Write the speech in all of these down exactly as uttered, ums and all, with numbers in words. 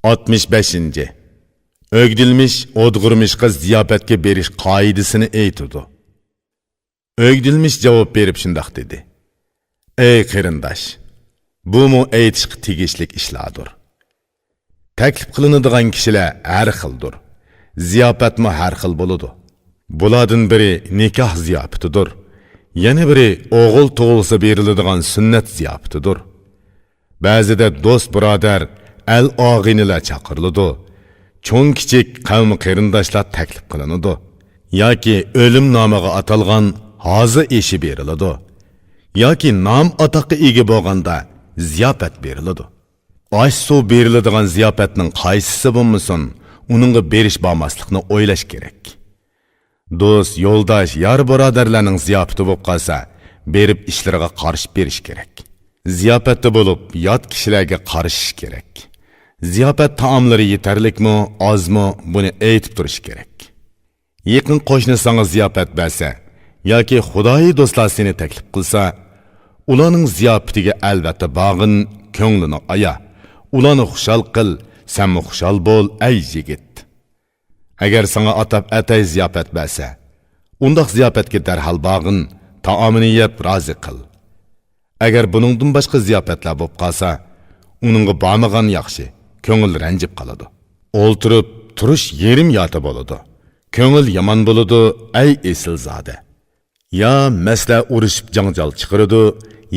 ئاتمىش بەشىنچى. ئۆگدىلمىش ئودغۇرمىشقا زىياپەتكە بېرىش قائىدىسىنى ئېيتىدۇ. ئۆگدىلمىش جاۋاب بېرىپ شۇنداق دېدى: ئەي قېرىنداش، بۇمۇ ئېيتىشقا تېگىشلىك ئىشلاردۇر. تەكلىپ قىلىنىدىغان كىشىلەر ھەر خىلدۇر. زىياپەتمۇ ھەر خىل بولىدۇ. بۇلاردىن بىرى نىكاھ زىياپىتىدۇر. يەنە بىرى ئوغۇل تۇغۇلسا بېرىلىدىغان سۈننەت زىياپىتىدۇر. بەزىدە دوست-بۇرادەر، ئەل-ئاغىنىلەر چاقىرىلىدۇ. چوڭ-كىچىك قەۋم-قېرىنداشلار تەكلىپ قىلىنىدۇ. ياكى ئۆلۈم نامىغا ئاتالغان ھازا ئېشى بېرىلىدۇ. ياكى نام-ئاتاققا ئىگە بولغاندا زىياپەت بېرىلىدۇ. ئاش-سۇ بېرىلىدىغان زىياپەتنىڭ قايسىسى بولمىسۇن، ئۇنىڭغا بېرىش-بارماسلىقنى ئويلاش كېرەك. دوست، يولداش، يار-بۇرادەرلەرنىڭ زىياپىتى بولۇپ قالسا، بېرىپ ئىشلىرىغا قارىشىپ بېرىش كېرەك. زىياپەتتە بولۇپ، يات كىشىلەرگە قارىشىش كېرەك. زىياپەت تائاملىرى يېتەرلىكمۇ، ئازمۇ، بۇنى ئېيتىپ تۇرۇش كېرەك. يېقىن قوشنا ساڭا زىياپەت بەرسە ياكى خۇدايى دوستلار سېنى تەكلىپ قىلسا، ئۇلارنىڭ زىياپىتىگە ئەلۋەتتە بارغىن، كۆڭلىنى ئايا. ئۇلارنى خۇشال قىل، سەنمۇ خۇشال بول، ئەي يىگىت. ئەگەر ساڭا ئاتاپ ئەتەي زىياپەت بەرسە، ئۇنداق زىياپەتكە دەرھال بارغىن، تائامىنى يەپ رازى قىل. ئەگەر بۇنىڭدىن باشقا زىياپەتلەر بولۇپ قالسا، ئۇنىڭغا بارمىغان ياخشى، كۆڭۈل رەنجىپ قالىدۇ. ئولتۇرۇپ تۇرۇش يېرىم ياتا بولىدۇ. كۆڭۈل يامان بولىدۇ، ئەي ئېسىلزادە. يا مەستلەر ئۇرۇشۇپ جاڭجال چىقىرىدۇ،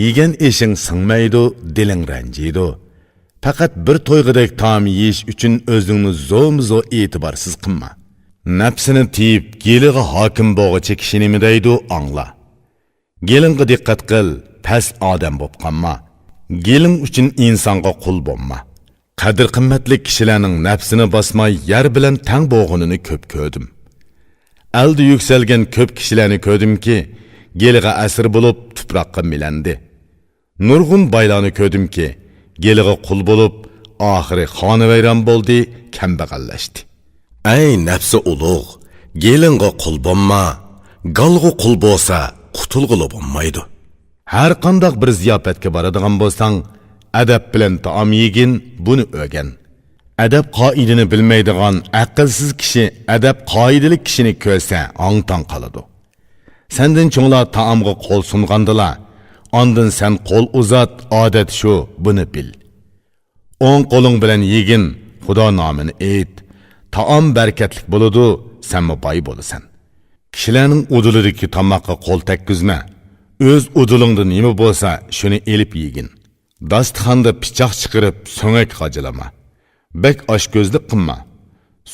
يېگەن ئېشىڭ سىڭمەيدۇ، دىلىڭ رەنجىيدۇ. پەقەت بىر تويغۇدەك تائام يېيىش ئۈچۈن ئۆزۈڭنى زورمۇزور ئېتىبارسىز قىلما. نەپسىنى تىيىپ، گېلىغا ھاكىم بولغۇچى كىشى نېمە دەيدۇ، ئاڭلا. گېلىڭغا دىققەت قىل، پەس ئادەم بوپ قالما. گېلىڭ ئۈچۈن ئىنسانغا قۇل بولما. قەدىر-قىممەتلىك كىشىلەرنىڭ نەپسىنى باسماي يەر بىلەن تەڭ بولغىنىنى كۆپ كۆردۈم. ئەلدە يۈكسەلگەن كۆپ كىشىلەرنى كۆردۈمكى، گېلىغا ئەسىر بولۇپ، تۇپراققا مىلەندى. نۇرغۇن بايلارنى كۆردۈمكى، گېلىغا قۇل بولۇپ، ئاخىرى خانىۋەيران بولدى، كەمبەغەللەشتى. ئەي نەپسى ئۇلۇغ، گېلىڭغا قۇل بولما، گالغا قۇل بولسا، قۇتۇلغىلى بولمايدۇ. ھەر قانداق بىر زىياپەتكە بارىدىغان بولساڭ، ئەدەپ بىلەن تائام يېگىن، بۇنى ئۆگەن. ئەدەپ-قائىدىنى بىلمەيدىغان ئەقىلسىز كىشى ئەدەپ-قائىدىلىك كىشىنى كۆرسە، ھاڭ-تاڭ قالىدۇ. سەندىن چوڭلار تائامغا قول سۇنغاندىلا، ئاندىن سەن قول ئۇزات، ئادەت شۇ، بۇنى بىل. ئوڭ قولۇڭ بىلەن يېگىن، خۇدا نامىنى ئېيت. تائام بەرىكەتلىك بولىدۇ، سەنمۇ باي بولىسەن. كىشىلەرنىڭ ئۇدۇلىدىكى تاماققا قول تەگكۈزمە. ئۆز ئۇدۇلۇڭدا نېمە بولسا، شۇنى ئېلىپ يېگىن. داستىخاندا پىچاق چىقىرىپ، سۆڭەك غاجىلىما. بەك ئاچكۆزلۈك قىلما.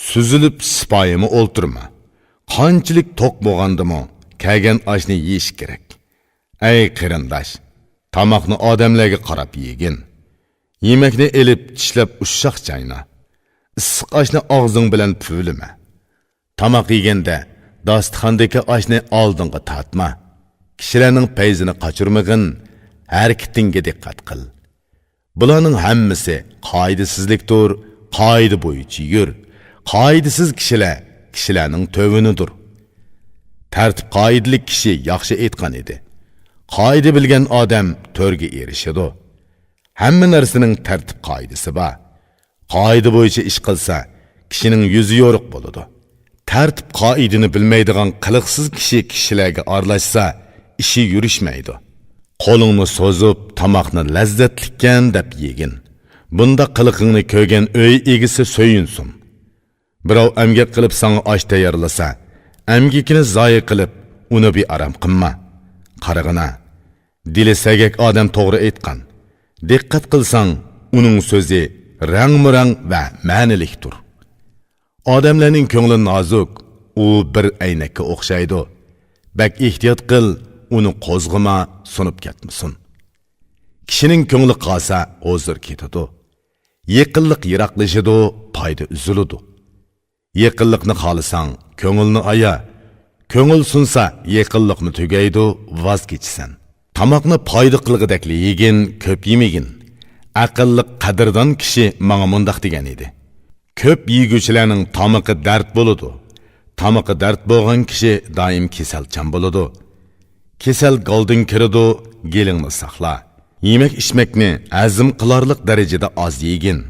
سۈزۈلۈپ سىپايىمۇ ئولتۇرما. قانچىلىك توق بولغاندىمۇ، كەلگەن ئاشنى يېيىش كېرەك. ئەي قېرىنداش، تاماقنى ئادەملەرگە قاراپ يېگىن. يېمەكنى ئېلىپ، چىشلەپ ئۇششاق چاينا. ئىسسىق ئاشنى ئاغزىڭ بىلەن پۈۋلىمە. تاماق يېگەندە، داستىخاندىكى ئاشنى ئالدىڭغا تارتما. كىشىلەرنىڭ پەيزىنى قاچۇرمىغىن، ھەرىكىتىڭگە دىققەت قىل. بۇلارنىڭ ھەممىسى قائىدىسىزلىكتۇر، قائىدە بويىچە يۈر. قائىدىسىز كىشىلەر كىشىلەرنىڭ تۆۋىنىدۇر. تەرتىپ-قائىدىلىك كىشى ياخشى ئېيتقان ئىدى: قائىدە بىلگەن ئادەم تۆرگە ئېرىشىدۇ. ھەممە نەرسىنىڭ تەرتىپ-قائىدىسى بار. قائىدە بويىچە ئىش قىلسا، كىشىنىڭ يۈزى يورۇق بولىدۇ. تەرتىپ-قائىدىنى بىلمەيدىغان قىلىقسىز كىشى كىشىلەرگە ئارىلاشسا، ئىشى يۈرۈشمەيدۇ. قولۇڭنى سوزۇپ، تاماقنى لەززەتلىككەن دەپ يېگىن. بۇنداق قىلىقىڭنى كۆرگەن ئۆي ئىگىسى سۆيۈنسۇن. بىراۋ ئەمگەك قىلىپ ساڭا ئاش تەييارلىسا، ئەمگىكىنى زايە قىلىپ، ئۇنى بىئارام قىلما. قارىغىنا، دىلى سەگەك ئادەم توغرا ئېيتقان. دىققەت قىلساڭ، ئۇنىڭ سۆزى رەڭمۇرەڭ ۋە مەنىلىكتۇر. ئادەملەرنىڭ كۆڭلى نازۇك، ئۇ بىر ئەينەككە ئوخشايدۇ. بەك ئېھتىيات قىل، ئۇنى قوزغىما، سۇنۇپ كەتمىسۇن. كىشىنىڭ كۆڭلى قالسا، ھۇزۇر كېتىدۇ. يېقىنلىق يىراقلىشىدۇ، پايدا ئۈزۈلىدۇ. يېقىنلىقنى خالىساڭ، كۆڭۈلنى ئايا. كۆڭۈل سۇنسا، يېقىنلىقمۇ تۈگەيدۇ، ۋاز كېچىسەن. تاماقنى پايدا قىلغۇدەكلا يېگىن، كۆپ يېمىگىن. ئەقىللىق، قەدىردان كىشى ماڭا مۇنداق دېگەن ئىدى: كۆپ يېگۈچىلەرنىڭ تامىقى دەرد بولىدۇ. تامىقى دەرد بولغان كىشى دائىم كېسەلچان بولىدۇ. كېسەل گالدىن كىرىدۇ، گېلىڭنى ساقلا. يېمەك-ئىچمەكنى ھەزىم قىلارلىق دەرىجىدە ئاز يېگىن.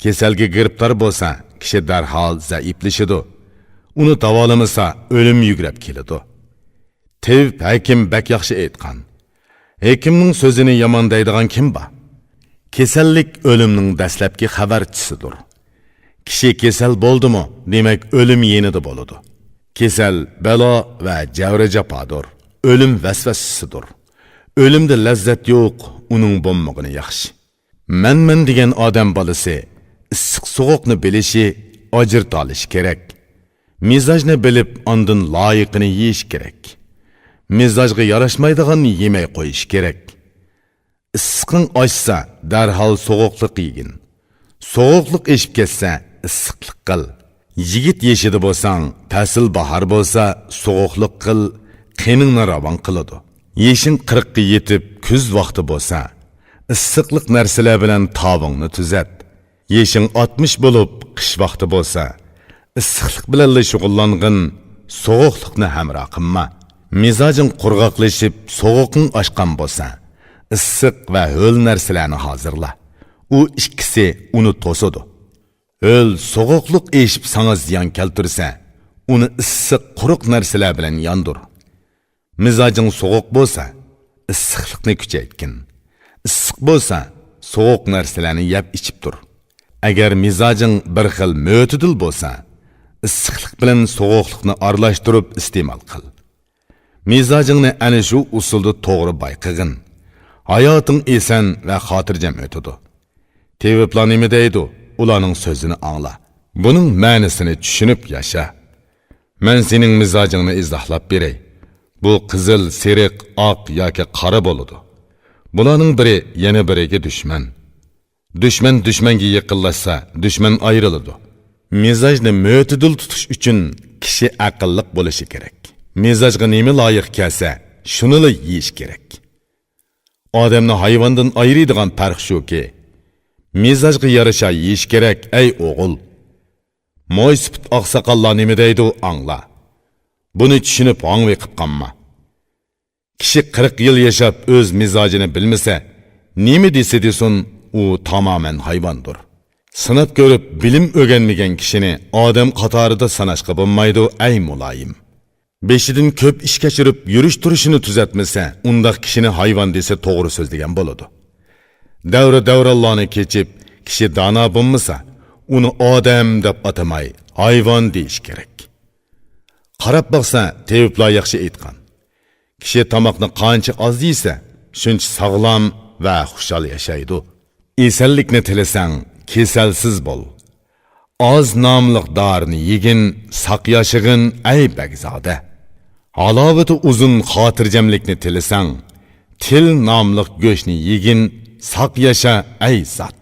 كېسەلگە گىرىپتار بولسا، كىشى دەرھال زەئىپلىشىدۇ. ئۇنى داۋالىمىسا، ئۆلۈم يۈگرەپ كېلىدۇ. تېۋىپ ھەكىم بەك ياخشى ئېيتقان. ھېكىمنىڭ سۆزىنى يامان دەيدىغان كىم بار؟ كېسەللىك ئۆلۈمنىڭ دەسلەپكى خەۋەرچىسىدۇر. كىشى كېسەل بولدىمۇ، دېمەك، ئۆلۈم يېنىدا بولىدۇ. كېسەل بەلا ۋە جەۋرى جاپادۇر. ئۆلۈم ۋەسۋەسىسىدۇر. ئۆلۈمدە لەززەت يوق، ئۇنىڭ بولمىغىنى ياخشى. مەنمەن دېگەن ئادەم بالىسى ئىسسىق سوغۇقنى بىلىشى، ئاجرىتالىشى كېرەك. مىزاجنى بىلىپ، ئاندىن لايىقىنى يېيىش كېرەك. مىزاجغا ياراشمايدىغاننى يېمەي قويۇش كېرەك. ئىسسىقىڭ ئاشسا، دەرھال سوغۇقلۇق يېگىن. سوغۇقلۇق ئېشىپ كەتسە، ئىسسىقلىق قىل. يىگىت يېشىدا بولساڭ، پەسىل باھار بولسا، سوغۇقلۇق قىل، قېنىڭنى راۋان قىلىدۇ. يېشىڭ قىرىققا يېتىپ، كۈز ۋاقتى بولسا، ئىسسىقلىق نەرسىلەر بىلەن تاۋىڭنى تۈزەت. يېشىڭ ئاتمىش بولۇپ، قىش ۋاقتى بولسا، ئىسسىقلىق بىلەنلا شۇغۇللانغىن، سوغۇقلۇقنى ھەمراھ قىلما. مىزاجىڭ قۇرغاقلىشىپ، سوغۇقۇڭ ئاشقان بولسا، ئىسسىق ۋە ھۆل نەرسىلەرنى ھازىرلا. ئۇ ئىككىسى ئۇنى توسىدۇ. ھۆل سوغۇقلۇق ئېشىپ ساڭا زىيان كەلتۈرسە، ئۇنى ئىسسىق، قۇرۇق نەرسىلەر بىلەن ياندۇر. مىزاجىڭ سوغۇق بولسا، ئىسسىقلىقنى كۈچەيتكىن. ئىسسىق بولسا، سوغۇق نەرسىلەرنى يەپ ئىچىپ تۇر. ئەگەر مىزاجىڭ بىر خىل مۆتىدىل بولسا، ئىسسىقلىق بىلەن سوغۇقلۇقنى ئارىلاشتۇرۇپ ئىستېمال قىل. مىزاجىڭنى ئەنە شۇ ئۇسۇلدا توغرا بايقىغىن. ھاياتىڭ ئېسەن ۋە خاتىرجەم ئۆتىدۇ. تېۋىپلار نېمە دەيدۇ، ئۇلارنىڭ سۆزىنى ئاڭلا. بۇنىڭ مەنىسىنى چۈشىنىپ ياشا. مەن سېنىڭ مىزاجىڭنى ئىزاھلاپ بېرەي. بۇ قىزىل، سېرىق، ئاق ياكى قارا بولىدۇ. بۇلارنىڭ بىرى يەنە بىرىگە دۈشمەن. دۈشمەن دۈشمەنگە يېقىنلاشسا، دۈشمەن ئايرىلىدۇ. مىزاجنى مۆتىدىل تۇتۇش ئۈچۈن كىشى ئەقىللىق بولۇشى كېرەك. مىزاجغا نېمە لايىق كەلسە، شۇنىلا يېيىش كېرەك. ئادەمنى ھايۋاندىن ئايرىيدىغان پەرق شۇكى، مىزاجغا يارىشا يېيىش كېرەك، ئەي ئوغۇل. مويسىپىت ئاقساقاللار نېمە دەيدۇ، ئاڭلا. بۇنى چۈشىنىپ ھاڭۋېقىپ قالما. كىشى قىرىق يىل ياشاپ ئۆز مىزاجىنى بىلمىسە، نېمە دېسە دېسۇن، ئۇ تامامەن ھايۋاندۇر. سىناپ كۆرۈپ بىلىم ئۆگەنمىگەن كىشىنى ئادەم قاتارىدا ساناشقا بولمايدۇ، ئەي مۇلايىم. بېشىدىن كۆپ ئىش كەچۈرۈپ يۈرۈش-تۇرۇشىنى تۈزەتمىسە، ئۇنداق كىشىنى ھايۋان دېسە توغرا سۆزلىگەن بولىدۇ. دەۋر-دەۋرانلارنى كېچىپ، كىشى دانا بولمىسا، ئۇنى ئادەم دەپ ئاتىماي، ھايۋان دېيىش كېرەك. قاراپ باقسا، تېۋىپلار ياخشى ئېيتقان. كىشى تاماقنى قانچە ئاز يېسە، شۇنچە ساغلام ۋە خۇشال ياشايدۇ. ئېسەنلىكنى تىلىسەڭ، كېسەلسىز بول. ئاز ناملىق دارىنى يېگىن، ساق ياشىغىن، ئەي بەگزادە. ھالاۋىتى ئۇزۇن خاتىرجەملىكنى تىلىسەڭ، تىل ناملىق گۆشنى يېگىن، ساق ياشا، ئەي زات.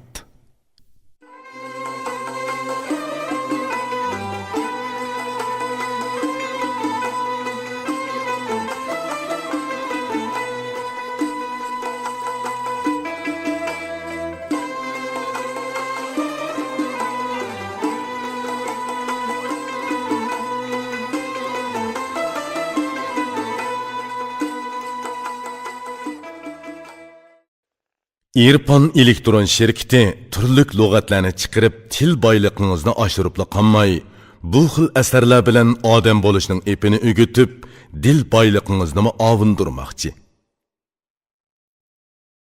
ئېرپان ئېلېكترون شىركىتى تۈرلۈك لۇغەتلەرنى چىقىرىپ، تىل بايلىقىڭىزنى ئاشۇرۇپلا قالماي، بۇ خىل ئەسەرلەر بىلەن ئادەم بولۇشنىڭ ئېپىنى ئۆگىتىپ، دىل بايلىقىڭىزنىمۇ ئاۋۇندۇرماقچى.